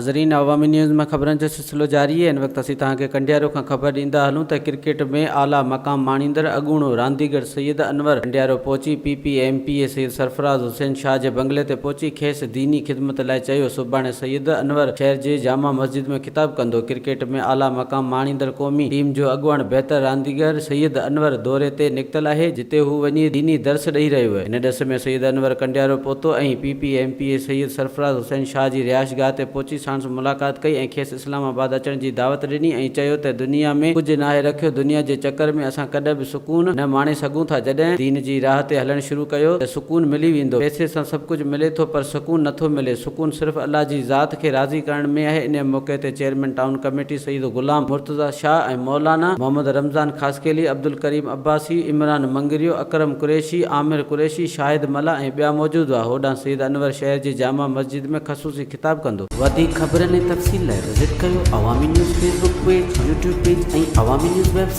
ناظرين عوامي نيوز ۾ خبرن جو سلسلو جاري آهي. هن وقت اسين توهان کي ڪنڊيارو کان خبر ڏيندا هلون ته ڪرڪيٽ ۾ اعليٰ مقام ماڻيندڙ اڳوڻو رانديگر سيد انور ڪنڊيارو پهچي P P M P A Syed Sarfraz Hussain Shah جي بنگلي تي پهچي کيس ديني خدمت لاء چيو سڀاڻي سيد انور شهر جي جامع مسجد ۾ خطاب ڪندو ڪرڪيٽ ۾ اعليٰ مقام ماڻيندڙ قومي ٽيم جو اڳواڻ بهتر رانديگر سيد انور دوري تي نڪتل آهي جتي هو وڃي ديني درس ڏئي رهيو آهي. ان ڏس ۾ سيد انور ڪنڊيارو پهتو ۽ P P M P A Syed Sarfraz Hussain Shah جي رهائشگاهه تي پهچي ساڻس ملاقات ڪئي ۽ کيس اسلام آباد اچڻ جي دعوت ڏني ۽ چيو ته دنيا ۾ ڪجهه ناهي رکيو دنيا جي چڪر ۾ اسان ڪڏهن به سڪون نه ماڻي سگهون ٿا جڏهن دين جي راهه تي هلڻ شروع ڪيو ته سڪون ملي ويندو پئسي سان سڀ ڪجهه ملي ٿو پر سڪون نٿو ملي سڪون صرف الله جي ذات کي راضي ڪرڻ ۾ آهي انهي موقعي تي chairman town committee Syed Ghulam Murtaza Shah ۽ Maulana Muhammad Ramzan Khaskheli Abdulkarim Abbasi, Imran Mangrio, Akram Qureshi, Amir Qureshi, Shahid Mallah ۽ ٻيا موجود هئا. هوڏانهن سيد انور شهر جي جامع مسجد ۾ خصوصي خطاب ڪندو. وڌيڪ خبرن ۽ تفصيل لاء وزٽ ڪيو Awami news Facebook page, YouTube page ۽ Awami news website.